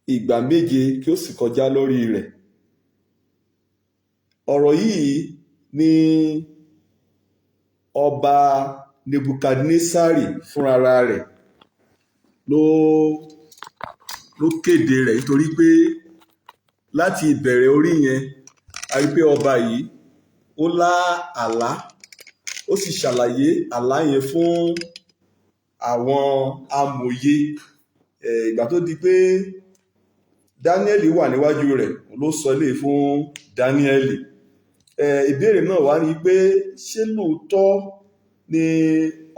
Ìgbà 7 kí ó sì kọjá lórí rẹ̀. Ọ̀rọ̀ yìí ni ọba Nebukadnesari fúnra rẹ̀ ló kéde rẹ̀, nítorí pé láti ìbẹ̀rẹ̀ orí yẹn, a rí pé ọba yìí ó lá àlá, ó sì ṣàlàyé àlá yẹn fún àwọn amòye. Ìgbà tó di pé Dáníẹ́lì wà níwájú rẹ̀, ló sọ eléyìí fún Dáníẹ́lì. Ìbéèrè náà wá ní pé, ṣé lóòótọ́ ni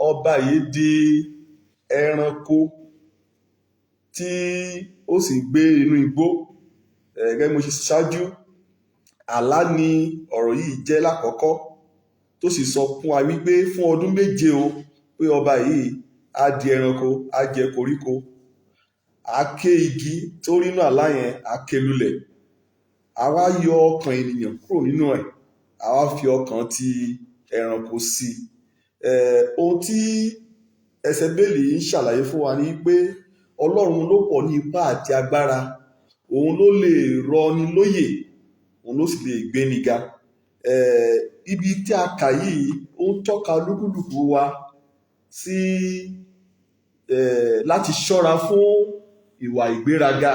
ọba yìí di ẹranko tí ó sì gbé inú igbó? Gẹ́gẹ́ bí mo ṣe ṣáájú, àlá ni ọ̀rọ̀ yìí jẹ́ lákọ̀ọ́kọ́, tó sì sọ fún wa wípé fún ọdún 7 o, pé ọba yìí á di ẹranko, á jẹ koríko, á ké igi tó rí inú àlá yẹn, á ké lulẹ̀, á wá yọ ọkàn ènìyàn kúrò nínú ẹ̀, á wá fi ọkàn ti ẹranko sí i. Ohun tí ẹsẹ̀ Bíbélì ń ṣàlàyé fún wa ni pé Ọlọ́run ló pọ̀ ní ipá àti agbára, òun ló lè rọ ni lóyè, òun ló sì lè gbé ni ga. Ibi tí a kà yìí, ó ń tọ́ka olúkúlùkù wa sí láti ṣọ́ra fún ìwà ìgbéraga.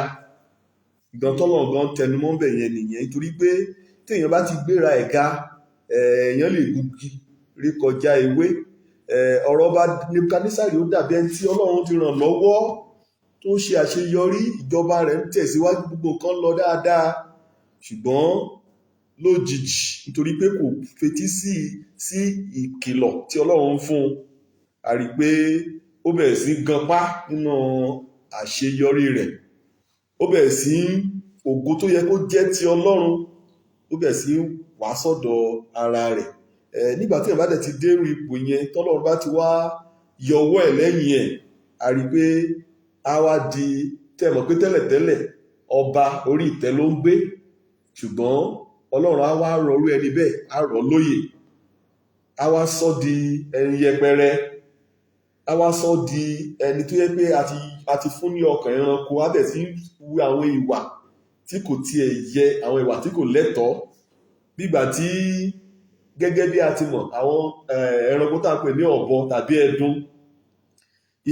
Ìgbọ́n tọ́lọ́run gan tẹnumọ́ bẹ̀ yẹn nìyẹn, nítorí pé tí èèyàn bá ti gbéra ẹ̀ ga, èèyàn lè gungi rí kọjá ewé. Ọ̀rọ̀ ọba Nebukadnesari ó dàbí ẹni tí Ọlọ́run ti ràn lọ́wọ́, tó ń ṣe àṣeyọrí, ìjọba rẹ̀ ń tẹ̀síwájú, gbogbo nǹkan lọ dáadáa. Ṣùgbọ́n lójijì, nítorí pé kò fetí sí ìkìlọ̀ tí Ọlọ́run fún un, a rí pé ó bẹ̀rẹ̀ sí ganpá nínú àṣeyọrí rẹ̀. Ó bẹ̀rẹ̀ sí ògo tó yẹ kó jẹ́ ti Ọlọ́run, ó bẹ̀rẹ̀ sí wá sọ́dọ̀ ara rẹ̀. Nígbà tí èèyàn bá dẹ̀ ti dérú ipò yẹn, tọ́lọ́run bá ti wá yọwọ́ ẹ̀ lẹ́yìn ẹ̀, a rí pé a wá di tẹ́ mọ̀ pé tẹ́lẹ̀tẹ́lẹ̀ ọba orí ìtẹ́ ló ń gbé, ṣùgbọ́n Ọlọ́run á wá rọrú ẹni bẹ́ẹ̀, á rọ̀ lóyè, á wá sọ di ẹni yẹpẹrẹ, á wá sọ di ẹni tó yẹ pé a ti fún ní ọkàn ẹranko, á bẹ̀ sí wu àwọn ìwà tí kò tiẹ̀ yẹ, àwọn ìwà tí kò lẹ́tọ̀ọ́. Nígbà tí gẹ́gẹ́ bí a ti mọ̀, àwọn ẹranko tá a pè ní ọ̀bọ tàbí ẹdun,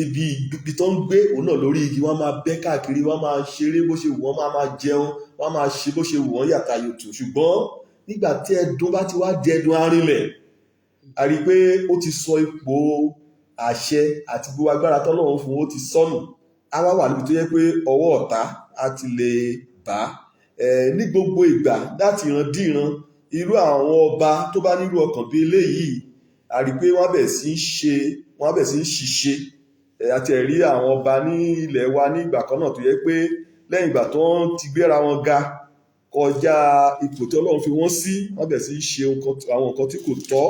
ibi tó ń gbé òun náà lórí igi, wọ́n máa bẹ́ káàkiri, wọ́n máa ṣeré bó ṣe wù wọ́n, máa jẹun, wọ́n máa ṣe bó ṣe wù wọ́n yàtà yòtò. Ṣùgbọ́n nígbà tí ẹdun bá ti wá di ẹdun arinlẹ̀, a rí i pé ó ti sọ ipò àṣẹ àti gbogbo agbára tọ́lọ́run fún, ó ti sọnù. Á wá wà níbi tó yẹ pé ọwọ́ ọ̀tá á ti lè bá. Ní gbogbo ìgbà láti ìran dí ìran, irú àwọn ọba tó bá nírú ọkàn bí eléyìí, a rí i pé wọ́n bẹ̀ sí ń ṣe, wọ́n bẹ̀ sí ń ṣiṣẹ́. Àti ẹ̀rí àwọn ọba ní ilẹ̀ wa ní ìgbà kan náà tó yẹ pé lẹ́yìn ìgbà tó ń ti gbéra wọn ga kọjá ipò tí Ọlọ́run fi wọ́n sí, wọ́n bẹ̀ sí ń ṣe àwọn nǹkan tí kò tọ́,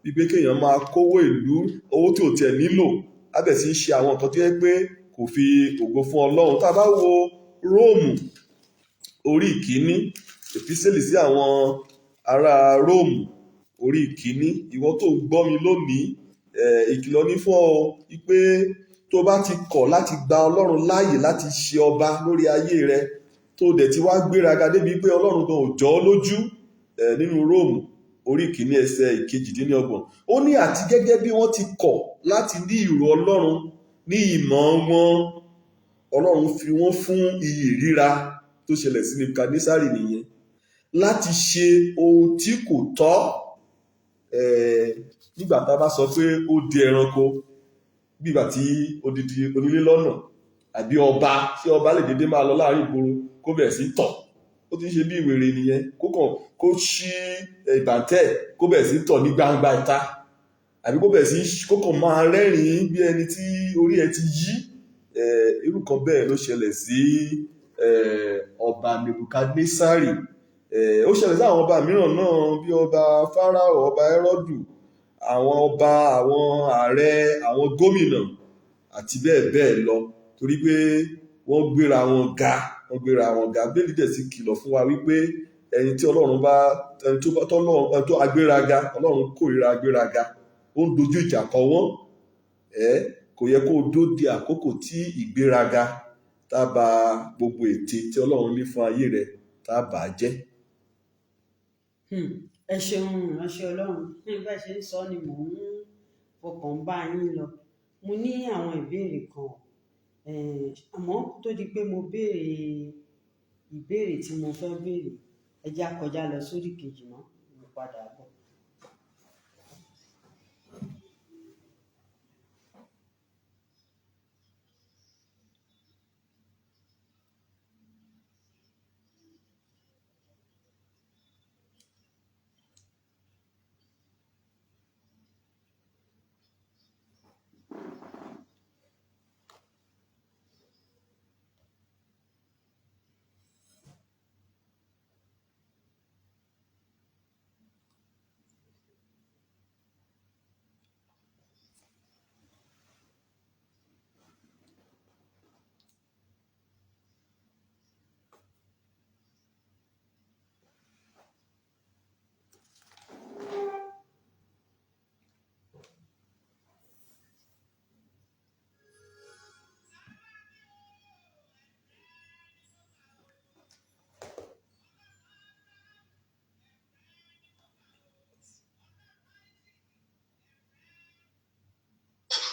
bíi pé kéèyàn máa kówó ìlú, owó tí ò tiẹ̀ nílò, á bẹ̀ sí ń ṣe àwọn nǹkan tó yẹ pé kò fi ògo fún Ọlọ́run. Tá a bá wo Róòmù orí 1, Èpísítélì sí àwọn ará Róòmù orí 1, ìwọ tó ń gbọ́ mi lónìí, ìkìlọ̀ ní fún ọ wípé tó bá ti kọ̀ láti gba Ọlọ́run láàyè láti ṣe ọba lórí ayé rẹ, tó dẹ̀ ti wá gbéraga débi pé Ọlọ́run gan ò jọ ọ́ lójú, nínú Róòmù orí 1 ẹsẹ̀ 28, ó ní àti gẹ́gẹ́ bí wọ́n ti kọ̀ láti ní ìrò Ọlọ́run ní ìmọ̀ wọn, Ọlọ́run fi wọ́n fún iyì ríra tó ṣẹlẹ̀ sí Nebukadnesari nìyẹn, láti ṣe ohun tí kò tọ́. Nígbà tá a bá sọ pé ó di ẹranko, nígbà tí odidi onílé lọ́nà àbí ọba, tí ọba lè dédé máa lọ láàrin ìgboro kó bẹ̀rẹ̀ sí tọ̀, ó ti ń ṣe bí ìwèrè nìyẹn, kó kàn kó ṣí ìbàntẹ́ kó bẹ̀rẹ̀ sí tọ̀ ní gbangba ìta, àbí kó bẹ̀rẹ̀ sí kó kàn máa rẹ́rìn-ín bí ẹni tí orí ẹ ti yí. Irú kan bẹ́ẹ̀ ló ṣẹlẹ̀ sí ọba Nebukadnesari. Ó ṣẹlẹ̀ sí àwọn ọba mìíràn náà bí ọba Fáráò, ọba Hẹ́rọ́dù, àwọn ọba, àwọn ààrẹ, àwọn gómìnà àti bẹ́ẹ̀ bẹ́ẹ̀ lọ, torí pé wọ́n gbéra wọn ga, wọ́n gbéra wọn ga. Bíbélì dẹ̀ sì kìlọ̀ fún wa wípé ẹni tí Ọlọ́run bá, ẹni tó bá, tọ́lọ́run, ẹni tó agbéraga, Ọlọ́run kórìíra agbéraga, ó ń dojú ìjà kọ wọ́n. Kò yẹ kó dó di àkókò tí ìgbéraga Tá a bà gbogbo ète tí Ọlọ́run ní fún ayé rẹ, tá a bà á jẹ́. Ẹ ṣeun, ìránṣẹ́ Ọlọ́run. Bí bá ṣe ń sọ ni mò ń fọkàn bá yín lọ. Mo ní àwọn ìbéèrè kan, àmọ́ kó tó di pé mo béèrè ìbéèrè tí mo fẹ́ béèrè, ẹ jẹ́ á kọjá lọ sórí kejì náà, mo padà bọ̀.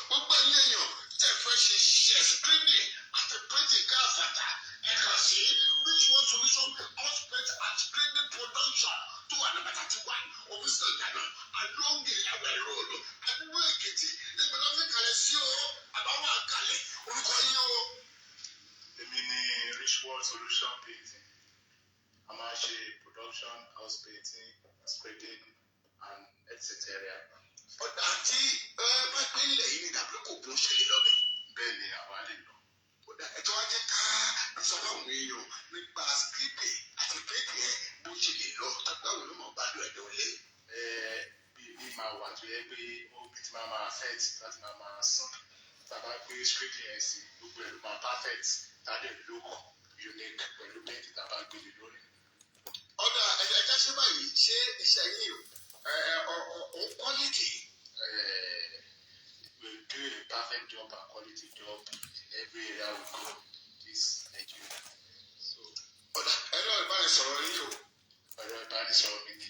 Gbogbo ẹ̀yin èèyàn tẹ́ fẹ́ ṣe iṣẹ́ screening àti printing káfàtà, ẹ kàn sí Rich One Solution House Paint and Screening Production tó wà ní 31 Omisàn Ìdáná, along Ìyàwó Road, Adó Èkìtì. Ibẹ̀ ló fi kalẹ̀ sí o, àbáwọ̀ àkàlẹ̀ orúkọ yín o. Èmi ni Rich World Solution Painting. A máa ṣe production, house painting, spreading and etc. Ọ̀dà tí ẹ bá gbé ilẹ̀ yìí ni tàbí kò gún ṣẹlẹ̀ lọ́bẹ̀. Bẹ́ẹ̀ ni, àwa lè lọ. Ọ̀dà ẹ̀tọ́ wa jẹ́ ká sọ fáwọn èèyàn nípa screening àti painting ẹ̀ bó ṣe lè lọ tàbí àwọn olùmọ̀ gbádùn ẹ̀dọ̀ lé. Ẹ bí bí máa wà tó yẹ pé ó bí ti máa máa set láti máa máa sán. Tá a bá gbé spreading yẹn sí, gbogbo ẹ̀ ló máa perfect. Tá a lè look unique pẹ̀lú paint tá a bá gbé lé lórí. Ọ̀dà ẹ̀jẹ̀ ṣé báyìí, ṣé iṣẹ́ yìí ò ń quality? We do a perfect job and quality job in every area we go this Nigeria. So Ọ̀dà ẹ̀rọ ìbánisọ̀rọ̀ yìí o. Ẹ̀rọ ìbánisọ̀rọ̀ mi ní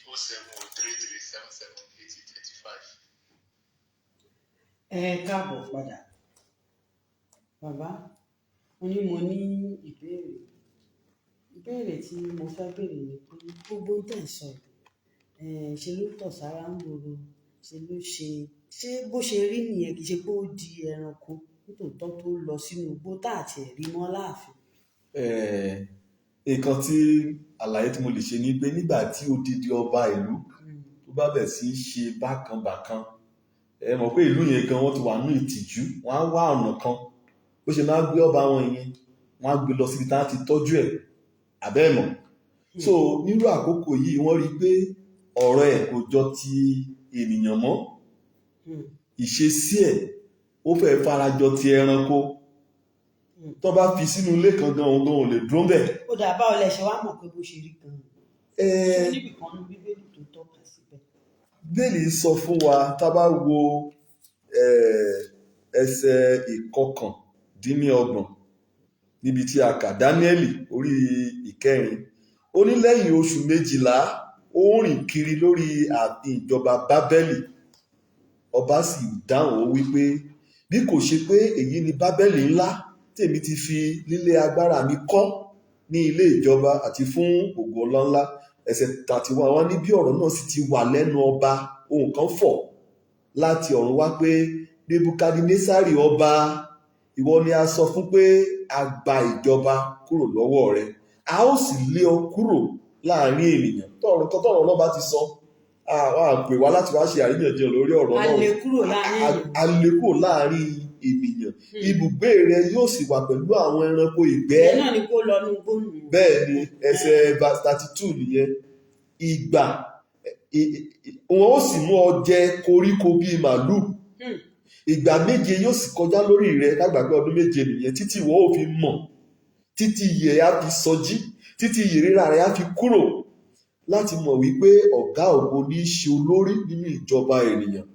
07033778035. Ẹ káàbọ̀ padà. Bàbá, mo ní ìbéèrè. Ìbéèrè tí mo fẹ́ béèrè ni pé gbogbo ohun tẹ̀ ń sọ yìí, ṣe ló tọ̀ sára ń gbòòrò, ṣe ló ṣe, ṣé bó ṣe rí nìyẹn? Kì í ṣe pé ó di ẹranko nítòótọ́ tó lọ sínú igbó tá àti ẹ̀rí mọ́ láàfin? Nǹkan tí àlàyé tí mo lè ṣe ni pé nígbà tí odidi ọba ìlú tó bá bẹ̀ sí í ṣe bákan bákan, ẹ mọ̀ pé ìlú yẹn gan wọ́n ti wà ní ìtìjú, wọ́n á wá ọ̀nà kan bó ṣe máa gbé ọba wọn yẹn, wọ́n á gbé lọ síbi tá a ti tọ́jú ẹ̀ àbẹ́ ẹ̀ mọ̀. So nírú àkókò yìí, wọ́n rí i pé ọ̀rọ̀ ẹ̀ kò jọ ti ènìyàn mọ́. Ìṣesí ẹ̀ ó fẹ́ farajọ ti ẹranko. Tó bá fi sínú ilé kan gan, òun gan ò lè dúró bẹ́ẹ̀. Ó dà, báwo lẹ ṣe wá mọ̀ pé bó ṣe rí gan-an? Ṣé níbì kan ní Bíbélì tó tọ́ka síbẹ̀? Bíbélì sọ fún wa, tá a bá wo ẹsẹ̀ 29 níbi tí a kà, Dáníẹ́lì orí 4, ó ní lẹ́yìn oṣù 12 ó ń rìn kiri lórí ààfin ìjọba Bábẹ́lì. Ọba sì dáhùn, ó wí pé, bí kò ṣe pé èyí ni Bábẹ́lì ńlá tèmi ti fi lílé agbára mi kọ́ ní ilé ìjọba àti fún ògo ọlá ńlá. Ẹsẹ̀ 31 wọ́n ní bí ọ̀rọ̀ náà sì ti wà lẹ́nu ọba, ohùn kan fọ̀ láti ọ̀run wá pé, Nebukadnesari ọba, ìwọ ni a sọ fún pé a gba ìjọba kúrò lọ́wọ́ rẹ, a ó sì lé ọ kúrò láàrin ènìyàn. Tọ̀rọ̀ kan tọ̀rọ̀ ọlọ́ba ti sọ, àwọn àpè wá láti wá ṣe àríyànjiyàn lórí ọ̀rọ̀ A náà. lè kúrò láàrin ènìyàn. A lè kúrò láàrin ènìyàn, ibùgbé rẹ yóò sì wà pẹ̀lú àwọn ẹranko ìgbẹ́. Ìyẹn náà ni kó lọ nú gbóònù. Bẹ́ẹ̀ ni, ẹsẹ̀ verse 32 nìyẹn. Ìgbà wọn ó sì mú ọ jẹ koríko bíi màlúù. Ìgbà 7 yóò sì kọjá lórí rẹ, lágbàgbé ọdún 7 nìyẹn, títí ìwọ ò fi mọ̀, títí iyè á fi sọjí, títí ìríra rẹ á fi kúrò, láti mọ̀ wípé ọ̀gá ògo ní í ṣe olórí nínú ìjọba ènìyàn,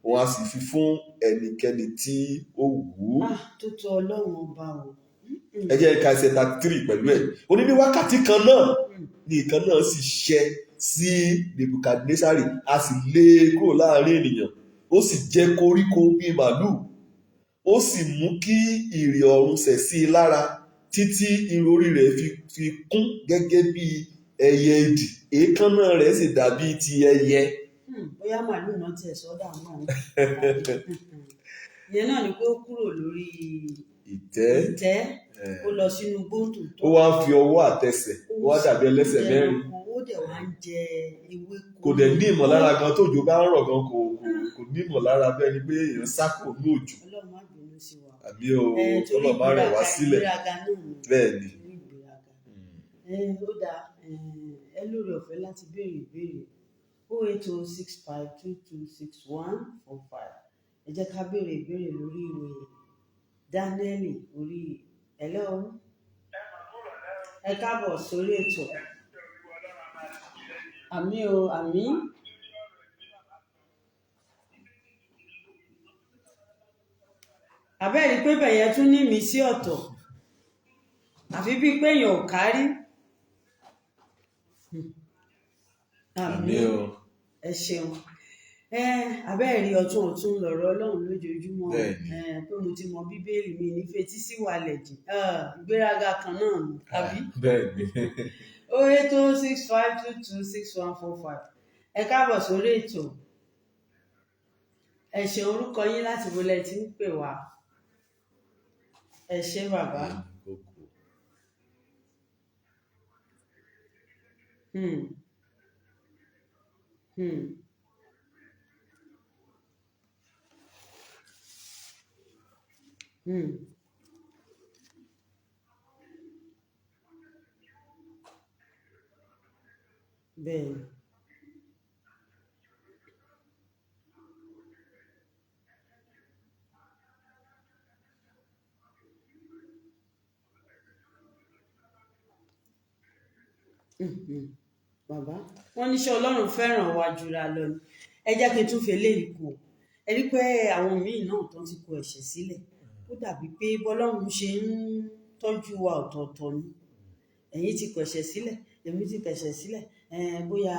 òun á sì fi fún ẹnikẹ́ni tí ó wù ú. Ah, tó tó Ọlọ́run ọba o. Ẹ jẹ́ ká ẹsẹ̀ 33 pẹ̀lú ẹ̀. Ó ní ní wákàtí kan náà ní ìkan náà sì ṣẹ sí Nebukadnesari, a sì lé e kúrò láàrin ènìyàn, ó sì jẹ koríko bíi màlúù, ó sì mú kí ìrì ọ̀run sẹ̀ sí i lára títí irun orí rẹ̀ fi kún gẹ́gẹ́ bí ẹyẹ idì, èékánná rẹ̀ sì dàbí ti ẹyẹ. Bóyá màlúù náà tiẹ̀ sọ́dà náà. Ìyẹn náà ni pé ó kúrò lórí ìtẹ́, ìtẹ́, ó lọ sínú gbóǹtò. Ó wá ń fi ọwọ́ àtẹsẹ̀, ó wá dàbí ẹlẹ́sẹ̀ mẹ́rin. Ó dẹ̀ wá ń jẹ ewéko. Kò dẹ̀ ní ìmọ̀lára gan, tójò bá ń rọ̀ gan kò ní ìmọ̀lára, bẹ́ẹ̀ ni pé èèyàn sá kò ní òjò. Ọlọ́run má bínú sí wa. Àbí o, Torí Ọlọ́run má rẹ̀ wá sílẹ̀. ìgbéraga náà ni. Bẹ́ẹ̀ ni. Torí ìgbéraga. Ó dáa, ẹ lóore ọ̀fẹ́ láti béèrè ìbéèrè 08065226145. Ẹ jẹ́ ká béèrè ìbéèrè lórí ìwé Dánẹ́ẹ̀lì orí. Hello, ẹ káàbọ̀ sórí ètò. Àmín o, àmín. Àbẹ́ẹ̀rí pé bẹ̀yẹn tún ní mi sí ọ̀tọ̀, àfi bíi pé èèyàn ò kárí. Àmín o. Ẹ ṣeun. Abẹ́ẹ̀rí ọ̀tún ọ̀tún lọ̀rọ̀ Ọlọ́run lójoojúmọ́. Bẹ́ẹ̀ni. Pé mo ti mọ Bíbélì mi ní fetí sí wàlẹ̀ jì, ìgbéraga kan náà ni, àbí? Bẹ́ẹ̀ni. 08065226145. Ẹ káàbọ̀ sórí ètò. Ẹ ṣe, orúkọ yín, láti wo lẹ ti ń pè wá? Ẹ ṣé, bàbá. Bẹ́ẹ̀ni. Bàbá, wọ́n ní ṣé Ọlọ́run fẹ́ràn wa jura lọ ni. Ẹ jẹ́ kí n tún fi eléyìí kù. Ẹ rí pé àwọn míì náà tó ti kọ ẹ̀ṣẹ̀ sílẹ̀, ó dàbí pé bọ́lọ́run ṣe ń tọ́jú wa ọ̀tọ̀ọ̀tọ̀ ni. Ẹ̀yin ti kọ ẹ̀ṣẹ̀ sílẹ̀, èmi ti kọ ẹ̀ṣẹ̀ sílẹ̀. Bóyá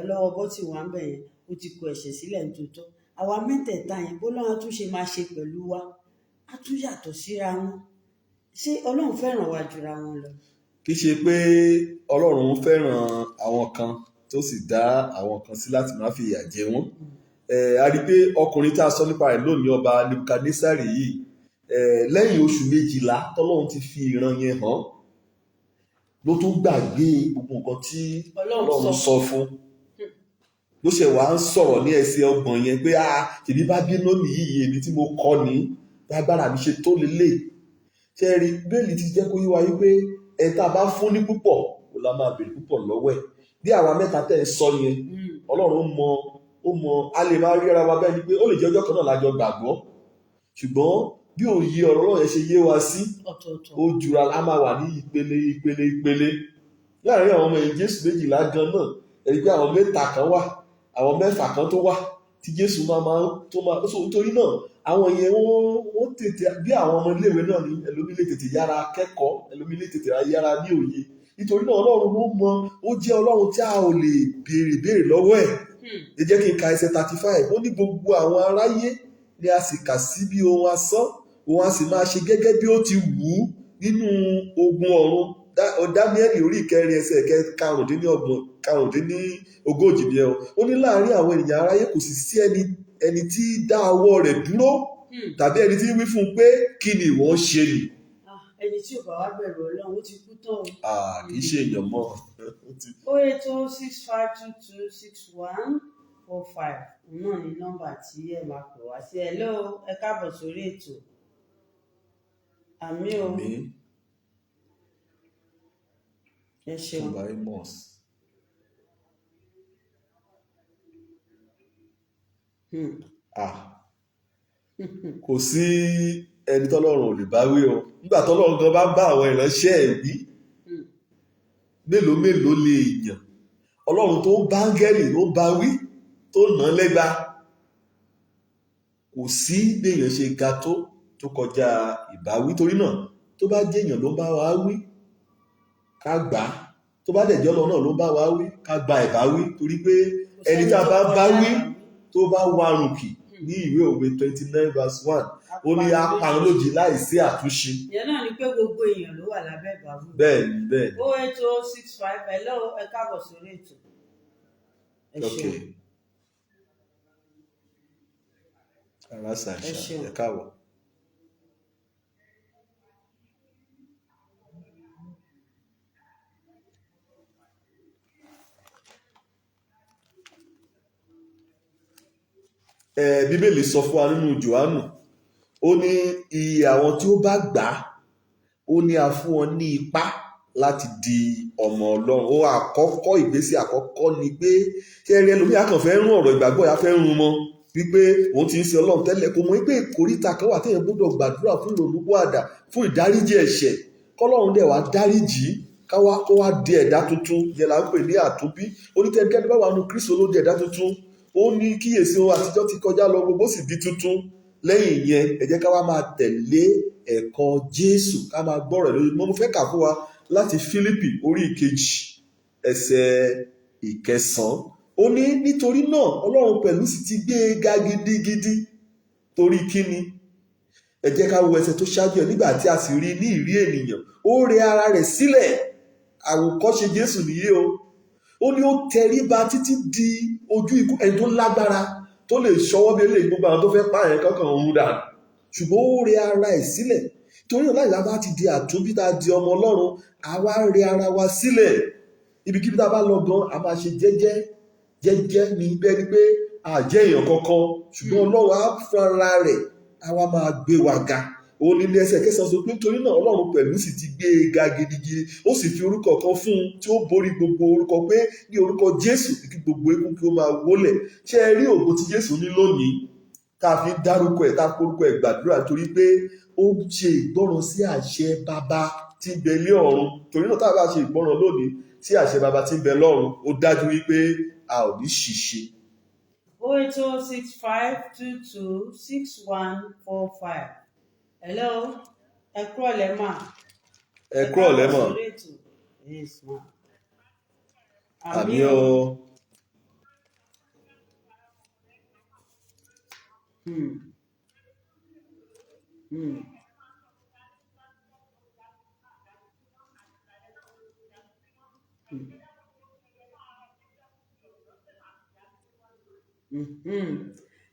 ọlọ́wọ́ bọ́tì wà ń bẹ̀ yẹn, ó ti kọ ẹ̀ṣẹ̀ sílẹ̀ nítòótọ́. Àwa mẹ́tẹ̀ẹ̀ta yẹn, bọ́lọ́run á tún ṣe máa ṣe pẹ̀lú wa, á tún yàtọ̀ síra wọn. Ṣé Ọlọ́run fẹ́ràn wa jura wọn lọ? Kì í ṣe pé Ọlọ́run fẹ́ràn àwọn kan tó sì dá àwọn kan sí láti má fi ìyà jẹ wọ́n. A rí i pé ọkùnrin tá a sọ nípa rẹ̀ lónìí, ọba Nebukadnesari yìí, lẹ́yìn oṣù 12 tọ́lọ́run ti fi ìran yẹn hàn, ló tún gbàgbé gbogbo nǹkan tí Ọlọ́run Ọlọ́run sọ fún, ló ṣe wá ń sọ̀rọ̀ ní ẹsẹ̀ 30 yẹn pé, "Ah, tèmi bá bínú yìí, èmi tí mo kọ́ ni lágbára mi ṣe tó lélẹ̀." Ṣe rí, bẹ́ẹ̀lì ti jẹ́ kó yé wa wípé ẹ tá a bá fún ní púpọ̀ kó la máa béèrè púpọ̀ lọ́wọ́ ẹ̀. Bí àwa mẹ́ta tẹ́ ẹ sọ yẹn, Ọlọ́run mọ, ó mọ. A lè máa rí ara wa bẹ́ẹ̀ ni pé ó lè jẹ́ ọjọ́ kan náà lájọ gbàgbọ́, ṣùgbọ́n bí òye ọ̀rọ̀ Ọlọ́run yẹn ṣe yé wa sí ọ̀tọ̀ọ̀tọ̀. ó jura. A máa wà ní ìpele ìpele ìpele láàrin àwọn ọmọ ẹ̀yìn Jésù 12 gan náà. Ẹ̀rí pé àwọn mẹ́ta kan wà, àwọn mẹ́fà kan tó wà tí Jésù máa máa tó máa so. Nítorí náà, àwọn yẹn wọ́n tètè bí àwọn ọmọ iléèwé náà ni. Ẹlòmí lè tètè yára kẹ́kọ̀ọ́, ẹlòmí lè tètè yára ní òye. Nítorí náà, Ọlọ́run ló mọ. Ó jẹ́ Ọlọ́run tí a ò lè béèrè béèrè lọ́wọ́ ẹ̀. Ẹ jẹ́ kí n ka ẹsẹ̀ 35. Ó ní gbogbo àwọn aráyé ni a sì kà sí bí ohun asán, òun a sì máa ṣe gẹ́gẹ́ bí ó ti wù ú nínú ogun ọ̀run. Dáníẹ́lì orí 4 ẹsẹ̀ 35, 35 ni ẹ o. Ó ní láàárín àwọn ènìyàn aráyé kò sì sí ẹni tí dá ọwọ́ rẹ̀ dúró tàbí ẹni tí wí fún un pé, "Kí ni ìwọ ń ṣe nì?" Ah, ẹni tí ò bá wá bẹ̀rù Ọlọ́run, ó ti kú tán o. Ah, kì í ṣe èèyàn mọ́. Ó ti- 08065226145 náà ni nọ́mbà tí ẹ máa pè wá sí. Hello, ẹ káàbọ̀ sórí ètò. Àmín o. Àmín. Ẹ ṣeun. Ọba Amos. Ah, kò sí ẹni tọ́lọ́run ò lè bá wí o. Nígbà tọ́lọ́run gan bá bá àwọn ìránṣẹ́ ẹ̀ wí, mélòó mélòó lè yàn Ọlọ́run tó ń bá áńgẹ́lì ló ń bá wí, tó nà án lẹ́gba? Kò sí béèyàn ṣe ga tó kọjá ìbáwí. Torí náà, Tó bá jẹ́ èèyàn ló ń bá wa wí, ká gbà á. Tó bá dẹ̀ jẹ́ Ọlọ́run náà ló ń bá wa wí, ká gba ìbá wí, torí pé Kò ẹni sẹ́ni tá a tó bá bá kọjá wí ìbáwí. tó bá warùn kì ní ìwé Òwe 29 verse 1, ó ní Apanilójijì. apanilójì láìsí àtúnṣe. Ìyẹn náà ni pé gbogbo èèyàn ló wà lábẹ́ ìbáwí. Bẹ́ẹ̀ ni, bẹ́ẹ̀ ni. 08065. Hello, ẹ káàbọ̀ sórí ètò. Ẹ Ok. ṣeun. Ara Ẹ ṣàṣà, ṣeun. ẹ káàbọ̀. Bíbélì sọ fún wa nínú Jòhánù, ó ní iye àwọn tí ó bá gbà á, ó ní a fún wọn ní ipá láti di ọmọ Ọlọ́run. Ó àkọ́kọ́, ìgbésẹ̀ àkọ́kọ́ ni pé ṣé ẹ rí ẹlòmíì á kàn fẹ́ rún ọ̀rọ̀ ìgbàgbọ́ yà fẹ́ rún mọ́ wípé òun ti ń ṣe Ọlọ́run tẹ́lẹ̀, kò mọ̀ wípé ìkóríta kan wà téèyàn gbọ́dọ̀ gbàdúrà fún ìrònúpìwàdà, fún ìdáríjì ẹ̀ṣẹ̀, kọ́lọ́run dẹ̀ wá dáríjì káwá kó wá di ẹ̀dá tuntun. Yẹn là ń pè ní àtúnbí. Onítẹ̀kẹ́ni bá wà nù Kristo ló di ẹ̀dá tuntun. Ó ní kíyèsí, ohun àtijọ́ ti kọjá lọ, gbogbo sì di tuntun. Lẹ́yìn ìyẹn, ẹ jẹ́ ká wá máa tẹ̀lé ẹ̀kọ́ Jésù, ká máa gbọ́rọ̀ ẹ̀ lójoojúmọ́. Mo fẹ́ kà fún wa láti Fílípì orí 2 ẹsẹ̀ 9. Ó ní nítorí náà Ọlọ́run pẹ̀lú sì ti gbé e ga gidigidi. Torí kíni? Ẹ jẹ́ ká wo ẹsẹ̀ tó ṣáájú ẹ̀. Nígbà tí a sì rí ní ìrí ènìyàn, ó rẹ ara rẹ̀ sílẹ̀. Àwòkọ́ṣe Jésù nìyí o. Ó ní ó tẹríba títí di ojú ikú. Ẹni tó lágbára tó lè ṣọwọ́ bí eléyìí, gbogbo àwọn tó fẹ́ pààyàn kankan òun dànù, ṣùgbọ́n ó rẹ ara ẹ̀ sílẹ̀. Torí náà, láì lábá ti di àtúnbí, tá a di ọmọ Ọlọ́run, àwa rẹ ara wa sílẹ̀. Ibikíbi tá a bá lọ gan, a máa ṣe jẹ́jẹ́ jẹ́jẹ́ ní bẹ́ẹ̀ ni pé a jẹ́ èèyàn kankan, ṣùgbọ́n Ọlọ́run á fúnra rẹ̀ á wá máa gbé wa ga. Òun ní ẹsẹ̀ 9 sọ pé nítorí náà Ọlọ́run pẹ̀lú sì ti gbé e ga gidigidi, ó sì fi orúkọ kan fún un tí ó borí gbogbo orúkọ, pé ní orúkọ Jésù kí gbogbo eékún kí ó máa wólẹ̀. Ṣé ẹ rí ògo tí Jésù ní lónìí tá a fi ń dárúkọ ẹ̀, tá a forúkọ ẹ̀ gbàdúrà? Torí pé ó ṣe ìgbọ́ràn sí àṣẹ bàbá tí ń bẹ lé ọ̀run. Torí náà, tá a bá ṣe ìgbọ́ràn lónìí sí àṣẹ bàbá tí ń bẹ lọ́run, ó dájú wípé a ò ní ṣìṣe. 08065226145. Hello, ẹ kúrọ̀lẹ́ mà. Ẹ kúrọ̀lẹ́ Káàbọ̀ mọ̀. sórí ètò. Yes ma. Àmì Àmì o. o.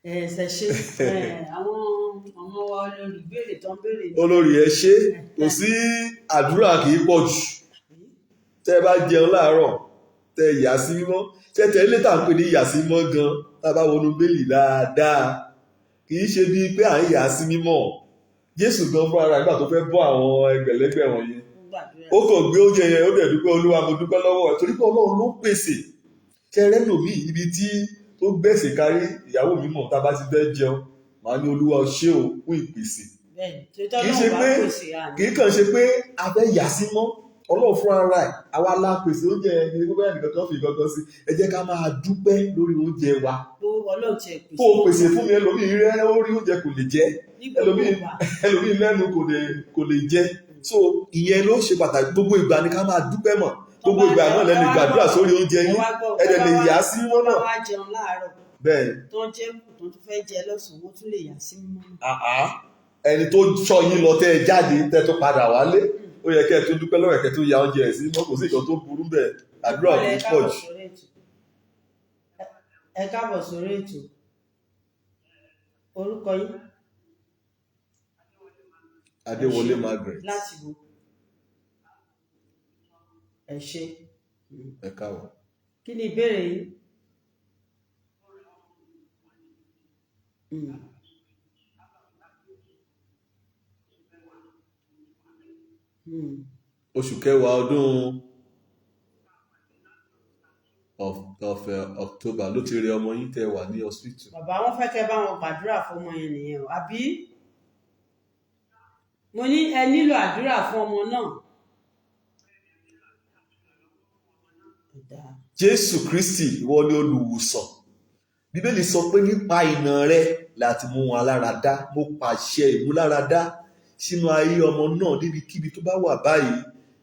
Ẹ ṣe ṣe àwọn ọmọ wa olórí ìbéèrè tó ń béèrè ní. Olórí, ẹ ṣe. Kò sí, àdúrà kì í pọ̀ jù. Tẹ́ ẹ bá jẹun láàárọ̀, tẹ́ ẹ yà sí mímọ́, tẹ́ tẹ́ lé tà ń pè ní yà sí mímọ́ gan, tá a bá wọnú bẹ́ẹ̀lì dáadáa, kì í ṣe bíi pé à ń yà sí mímọ́. Jésù gan fúnra rẹ̀, nígbà tó fẹ́ bọ́ àwọn ẹgbẹ̀lẹ́gbẹ̀ wọ̀nyẹn, Ó gbàdúrà. ó kàn gbé oúnjẹ yẹn, ó dẹ̀ dúpẹ́, Olúwa, mo dúpẹ́ lọ́wọ́ ẹ̀, torí pé Ọlọ́run ló pèsè. Kẹrẹ́ lòmíì ibi tí tó gbẹ̀sẹ̀ kárí ìyàwó mi mọ̀, tá a bá ti fẹ́ jẹun, màá ní Olúwa, o ṣé o fún ìpèsè. Bẹ́ẹ̀ni, tó Kì í ṣe tọ́lọ́run bá pé pèsè àná. kì í kàn ṣe pé a fẹ́ yà sí mọ́ Ọlọ́run fúnra ara ẹ̀, àwa la pèsè oúnjẹ yẹn, ní gbogbo ẹnìkan kan fi nǹkan kan sí. Ẹ jẹ́ ká máa dúpẹ́ lórí oúnjẹ wa. Pé Ọlọ́run tiẹ̀ pèsè Kó o pèsè fún mi, ẹlòmíì rẹ ó rí oúnjẹ kò lè jẹ, ní gbogbo ẹlòmíì ìgbà. ẹlòmíì lẹ́nu kò lè jẹ. So ìyẹn ló ṣe pàtàkì. Gbogbo ìgbà ni ká máa dúpẹ́ mọ̀. Tó Gbogbo bá ìgbà náà ẹ lẹ́nu wá gbàdúrà gbọ́, sórí oúnjẹ ẹ yín, wá gbọ́, ẹ tó dẹ̀ bá lè wá yà á sí mímọ́ tó bá náà. wá jẹun láàárọ̀, Bẹ́ẹ̀ tó ń jẹ kù tó tún fẹ́ jẹ lọ́sàn-án, wọ́n tún lè yà sí mímọ́ náà. àá, ẹni tó sọ yín lọ, tẹ́ ẹ jáde, tẹ́ ẹ tó padà wálé, ó yẹ kẹ́ ẹ tó dúpẹ́ lọ́wọ́ ẹ̀, kẹ́ ẹ tó ya oúnjẹ ẹ̀ sí mímọ́. Kò sí nǹkan tó burú bẹ́ẹ̀. Ẹ Àdúrà ò kúrọ̀lẹ́, ní ẹ pọ̀ káàbọ̀ jù. sórí ètò. Ẹ káàbọ̀ sórí ètò. Orúkọ yín? Ẹ Adéwọlé ṣé. Margaret. Láti wo? Ẹ ṣé. Ẹ káàbọ̀. Kí ni ìbéèrè yín? Oṣù kẹwàá ọdún of October ló ti rẹ ọmọ yín tẹ́ wà ní hospital. Bàbá, wọn fẹ́ kẹ́ bá wọn gbàdúrà fún ọmọ yẹn nìyẹn o, àbí? Mo ní ẹ nílò àdúrà fún ọmọ náà. Ó dáa. Jésù Kristi, ìwọ ni olùwòsàn. Bíbélì sọ pé nípa ìnà rẹ láti mú wọn lára dá. Mo pàṣẹ ìmúláradá sínú ayé ọmọ náà níbikíbi tó bá wà báyìí,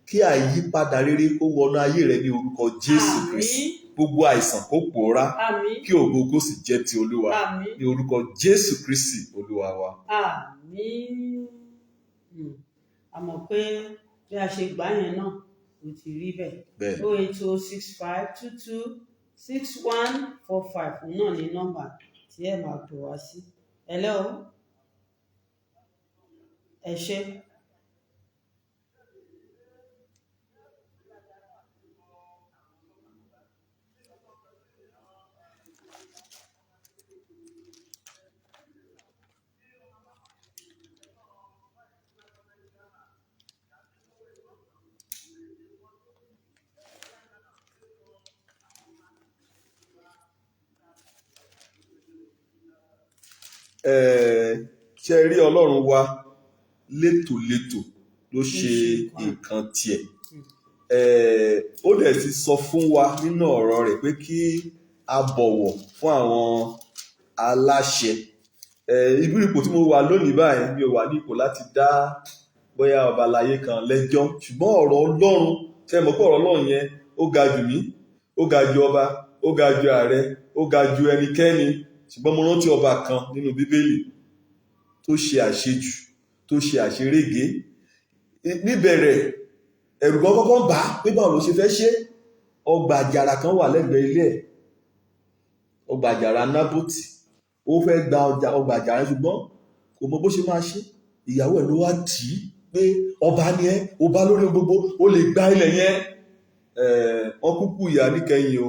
kí àyípadà rere kó wọnú ayé rẹ ní orúkọ Jésù Kristi. Àmín. Gbogbo àìsàn kó pòórá, Àmín. kí ògo kó sì jẹ́ ti Olúwa Àmín. ní orúkọ Jésù Kristi Olúwa wa. Àmín. A mọ̀ pé bí a ṣe gbà yẹn náà ó ti rí bẹ́ẹ̀. Bẹ́ẹ̀. 08065226145 òun náà ní nọ́mbà tí ẹ máa pè wá sí. Hello. Ẹ ṣé. Ṣe rí Ọlọ́run wa létòlétò ló Ló ṣe ṣe nǹkan. nǹkan tiẹ̀. Hmm. Ó dẹ̀ ti sọ fún wa nínú ọ̀rọ̀ rẹ̀ pé kí a bọ̀wọ̀ fún àwọn aláṣẹ. Ibi ipò tí mo wà lónìí báyìí, mi ò wà ní ipò láti dá bóyá ọba aláyé kan lẹ́jọ́, ṣùgbọ́n ọ̀rọ̀ Ọlọ́run, ṣe mọ̀ pé ọ̀rọ̀ Ọlọ́run yẹn ó ga jù mí, ó ga ju ọba, ó ga ju ààrẹ, ó ga ju ẹnikẹ́ni. Ṣùgbọ́n mo rántí ọba kan nínú Bíbélì tó ṣe àṣejù, tó ṣe àṣerége. Níbẹ̀rẹ̀ ẹ̀rù gan kọ́kọ́ ń bà á pé báwo ló ṣe fẹ́ ṣe. Ọgbà àjàrà kan wà lẹ́gbẹ̀ẹ́ ilé ẹ̀, ọgbà àjàrà Nábótì. Ó fẹ́ gba ọgbà àjàrà, ṣùgbọ́n kò mọ bó ṣe máa ṣe. Ìyàwó ẹ̀ ló wá tì í pé ọba ni ẹ́, ọba lórí gbogbo, ó lè gba ilẹ̀ yẹn. Wọ́n kúkú ìyá níkẹyìn o.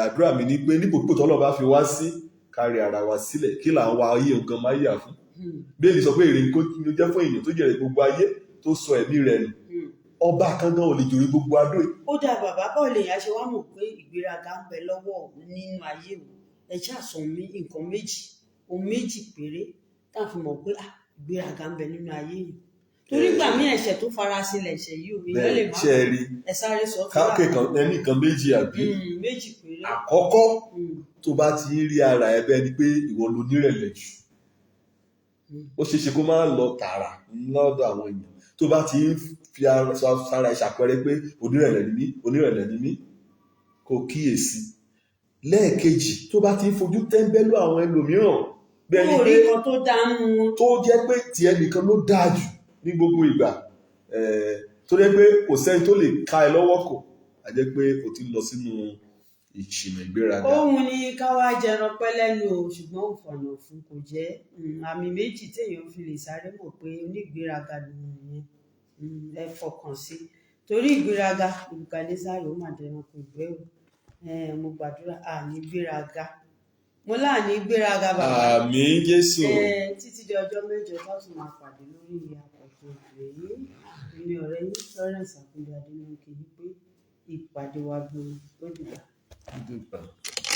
Àdúrà mi ni pé nípò pípò tọ́lọ́ bá fi wá sí, kárí ara wa sílẹ̀, kí là ń wa ayé nǹkan máa yà fún. Bíbélì sọ pé èrè kó ní ó jẹ́ fún èèyàn tó jèrè gbogbo ayé tó sọ ẹ̀mí rẹ̀ nù. Ọba kan gan ò lè jèrè gbogbo adó yìí. Ó dáa bàbá, báwo lèèyàn ṣe wá mọ̀ pé ìgbéraga ń bẹ lọ́wọ́ òun nínú ayé òun? Ẹ ṣáà sọ mí nǹkan méjì, ohun méjì péré tá a fi mọ̀ pé ìgbéraga ń bẹ nínú ayé yìí. Torí gbà mí ẹ̀ṣẹ̀ tó farasinlẹ̀ ẹ̀ṣẹ̀ yìí ò èèyàn lè má Ṣe ẹ rí ẹ sáré sọ fún wa. káàkiri ẹni nǹkan méjì àbí? Méjì péré. Àkọ́kọ́, tó bá ti ń rí ara ẹ bẹ́ẹ̀ ni pé ìwọ lo nírẹ̀lẹ̀ jù. Ó ṣeé ṣe kó má lọ tààrà lọ́dọ̀ àwọn èèyàn. Tó bá ti ń fi sára ẹ ṣàpẹẹrẹ pé onírẹ̀lẹ̀ ni mí, onírẹ̀lẹ̀ ni mí, kó kíyèsí. Lẹ́ẹ̀kejì, tó bá ti ń fojú tẹ́ńbẹ́lú àwọn ẹlòmíràn bẹ́ẹ̀ ni Kó pé rí nǹkan tó dáa nínú wọn. tó jẹ́ pé tiẹ̀ nìkan ló dáa jù ní gbogbo ìgbà, tó jẹ́ pé kò sẹ́ni tó lè ká ẹ lọ́wọ́ kò, á jẹ́ pé o ti ń lọ sínú ìṣìnà ìgbéraga. Òun ni ká wá jẹran pẹ́ lẹ́nu o, ṣùgbọ́n òfòànà fún kò jẹ́. Àmì méjì téèyàn fi lè sáré mọ̀ pé onígbéraga lòun nìyẹn. Ẹ fọkàn sí, torí ìgbéraga Nebukadnesari ó mà dẹranko ìgbẹ́ o. Mo gbàdúrà àní gbéraga, mo láàní gbéraga bàbá. Àmín Jésù. Títí di ọjọ́ mẹ́jọ tá a tún máa pàdé lórí àkọ́tún ètò yìí, èmi ọ̀rẹ́ yín Florence Akúnlé Adéníkè yìí pé ìpàdé wa gbòòrò ó dìgbà. Dúpẹ́.